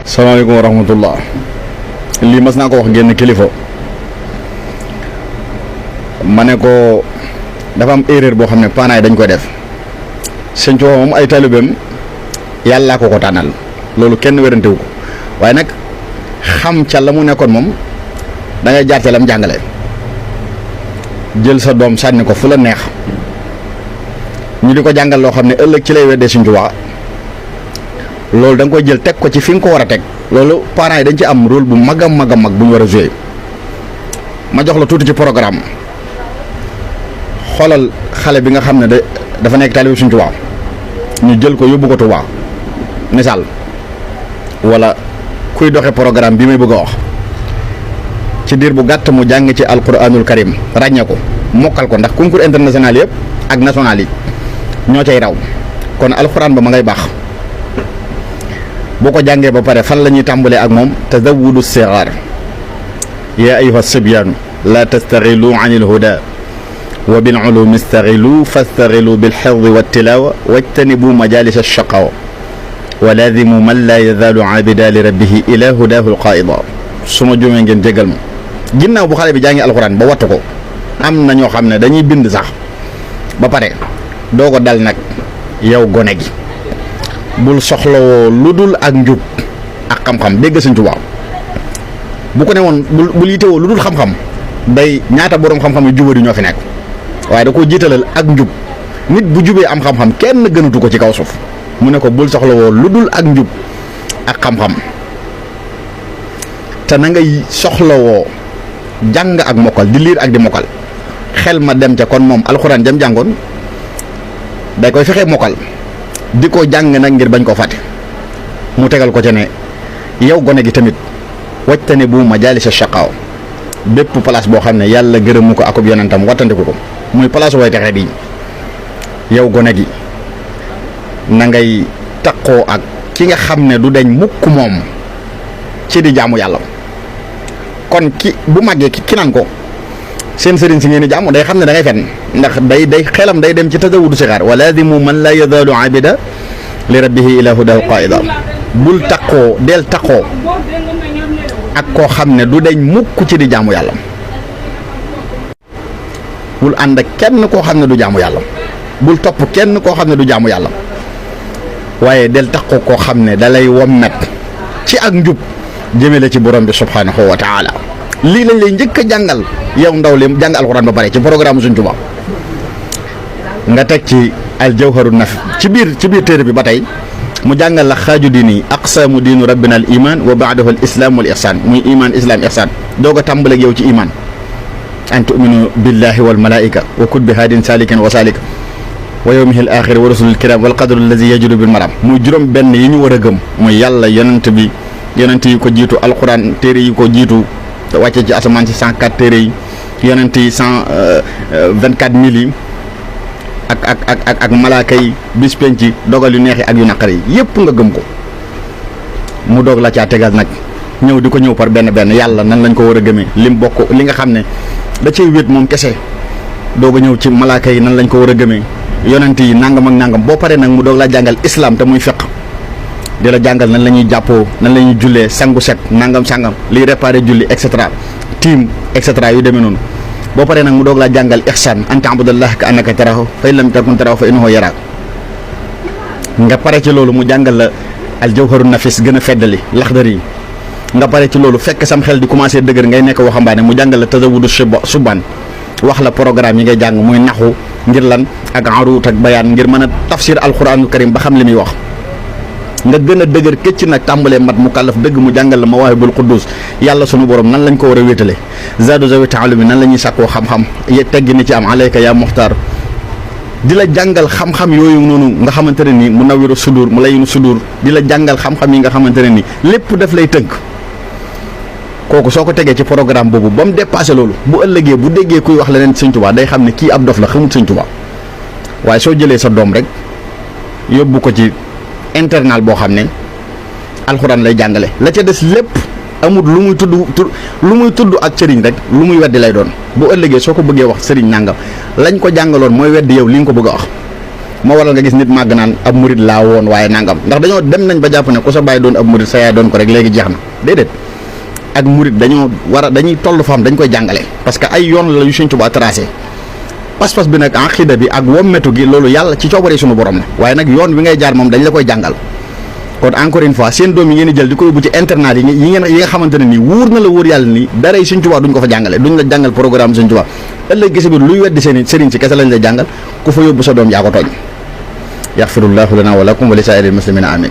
salaamaaleykum wa rahmatullah. lii mas naa ko wax génn kilifa ma ne ko dafa am erreur boo xam ne parents yi dañ koy def. Sëñ Tuubaa moom ay taalibeem yàllaa ko tànnal loolu kenn wérantewu ko waaye nag xam ca la mu nekkoon moom da ngay jaar ca lam jàngale jël sa doom sànni ko fu la neex ñu di ko jàngal loo xam ne ëllëg ci lay weddee Sëñ Tuubaa loolu da nga koy jël teg ko ci fi nga ko war a teg loolu parents yi dañ ci am rôle bu mag a mag bu ñu war a jouer. ma jox la tuuti ci programme xoolal xale bi nga xam ne dafa nekk taalibe Sëñ Tuubaa ñu jël ko yóbbu ko Tuubaa misaal wala kuy doxe programme bi may bëgg a wax ci diir bu gàtt mu jàng ci alquranul karim ràññee ko mokkal ko ndax concours international yëpp ak national yi ñoo cay raw kon alquran ba ma ngay baax boo ko jàngee ba pare fan la ñuy tàmbalee ak moom tazawudu sigaar yaa ayuha sibyaanu la tastaxilu an il huda wa bil ulumi staxilu fastaxilu bil xifdi wa tilaawa wajtanibu majalis alchaqawa wa lazimu man laa yazaalu abida li rabbihi ila hudahu alqaida su ma juumee ngeen jégal ma ginnaaw bu xale bi jàngi alxuraan ba wattu ko am na ñoo xam ne dañuy bind sax ba pare doo ko dal nag yow gone gi bul soxlawoo lu dul ak njub ak xam-xam dégg Sëñ Tuubaa bu ko ne woon bul yitewoo lu dul xam-xam day ñaata boroom xam-xam yu jubadi ñoo fi nekk waaye da koo jiitalal ak njub nit bu jubee am xam-xam kenn gënatu ko ci kaw suuf mu ne ko bul soxlawoo lu dul ak njub ak xam-xam te na ngay soxlawoo jàng ak mokkal di liir ak di mokkal xel ma dem ca kon moom alxuraan jam jàngoon day koy fexe mokkal di ko jàng nag ngir bañ koo fàtte mu tegal ko ca ne yow gone gi tamit wajtane bu majaalis shaqaaw bépp place boo xam ne yàlla gërëmu ko akub yonentam wattandiku ko muy place way texe bi yow gone gi na ngay taqoo ak ki nga xam ne du deñ mukk moom ci di jaamu yàlla kon ki bu màggee ki naan ko seen sëriñ si ngeen di jaamu day xam ne da ngay fen ndax day xelam day dem ci tazawudu sixaar wa lazimu man la yazaalu abida li rabbihi ila hudahu qaida bul taqoo del taqoo ak koo xam ne du deñ mukk ci di jaamu yàlla bul ànd ak kenn koo xam ne du jaamu yàlla bul topp kenn koo xam ne du jaamu yàlla waaye del taqoo koo xam ne da lay wommet ci ak njub jëmale ci borom bi subhanahu wa taala lii lañ lay njëkk a jàngal yow ndaw li jàng alxuraan ba pare ci programme Sëñ Tuubaa nga teg ci al jawharu nafi ci biir téere bi ba tey mu jàngal la xaaju diini aqsaamu diinu rabbina al iman wa baadahu al islam wal ihsan muy iman islam ihsan doog a tàmbaleeg yow ci iman an tuminu billahi wal malaika wa kutbi haadin salikin wa salik wa yawmihi al axiri wa rasulil kiram wal qadru allazi yajudu bil maram muy juróom benn yi ñu war a gëm muy yàlla yonent yi ko jiitu alquran téere yi ko jiitu wàcce ci asamaan si 104 téere yi yonent yi 124 000 yi ak malaaka yi bis penc ci dogal yu neex yi ak yu naqar yi yëpp nga gëm ko mu doog la caa tegal nag ñëw di ko ñëw par benn yàlla nan lañ ko war a gëmee lim bokk li nga xam ne da cay wéet moom kese doog a ñëw ci malaaka yi nan lañ ko war a gëmee yonent yi nangam ak nangam boo paree nag mu doog la jàngal islam te muy fiq di la jàngal nan la ñuy jàppoo nan la ñuy jullee sangu set nangam sangam liy réparé julli et cetera tiim et cetera yu demee noonu boo paree nag mu doog laa jàngal ihsan an ta'budallaha ka annaka tarahu fa in lam takun tarahu fa innahu yaraak nga pare ci loolu mu jàngal la al jawharu nafis gën a feddali laxdar yi nga pare ci loolu fekk sam xel di commencé dëgër ngay nekk waxambaane mu jàngal la tazawudu subaan wax la programme yi ngay jàng muy naxu ngir lan ak aruut ak bayaan ngir mën a tafsir alquranul karim ba xam li muy wax nga gën a dëgër këcc nag tàmbalee mat mu kàllaf dëgg mu jàngal la mawaahibul quddus yàlla sunu borom nan lañ ko war a wéetale zaadu zawi taalumi nan la ñuy sàkkoo xam-xam teggi ni ci am alayka yaa muxtaar di la jàngal xam-xam yooyu noonu nga xamante ne ni mu nawiru sudur mu layinu sudur di la jàngal xam-xam yi nga xamante ne ni lépp daf lay tënk kooku soo ko tegee ci programme boobu ba mu dépassé loolu bu ëllëgee bu déggee kuy wax leneen Sëñ Tuubaa day xam ne kii ab dof la xamut Sëñ Tuubaa waaye soo jëlee sa doom rek yóbbu ko ci internal boo xam ne alxuraan lay jàngale la ca des lépp amul lu muy tudd ak sëriñ rek lu muy weddi lay doon bu ëllëgee soo ko bëggee wax sëriñ nangam lañ ko jàngaloon mooy weddi yow li nga ko bëgg a wax moo waral nga gis nit màgg naan ab murit laa woon waaye nangam ndax dañoo dem nañ ba jàpp ne ku sa bàyyi doon ab murit sa yaay doon ko rek léegi jeex na déedéet ak murit dañuy toll fa am dañ koy jàngale parce que ay yoon la yu Sëñ Tuubaa tracé pas-pas bi nag aqida bi ak wommetu gi loolu yàlla ci coobare suñu borom la waaye nag yoon wi ngay jaar moom dañ la koy jàngal kon encore une fois seen doom yi ngeen di jël di ko yóbbu ci internat yi nga xamante ne nii wóor na la wóor yàlla nii daray Sëñ Tuubaa duñ ko fa jàngale duñ la jàngal programme Sëñ Tuubaa ëllëg gise bi luy weddi sëriñ si kese lañ lay jàngal ku fa yóbbu sa doom yaa ko tooñ yaxfirullahu lana wa lakum wa li saa'iril muslimina amin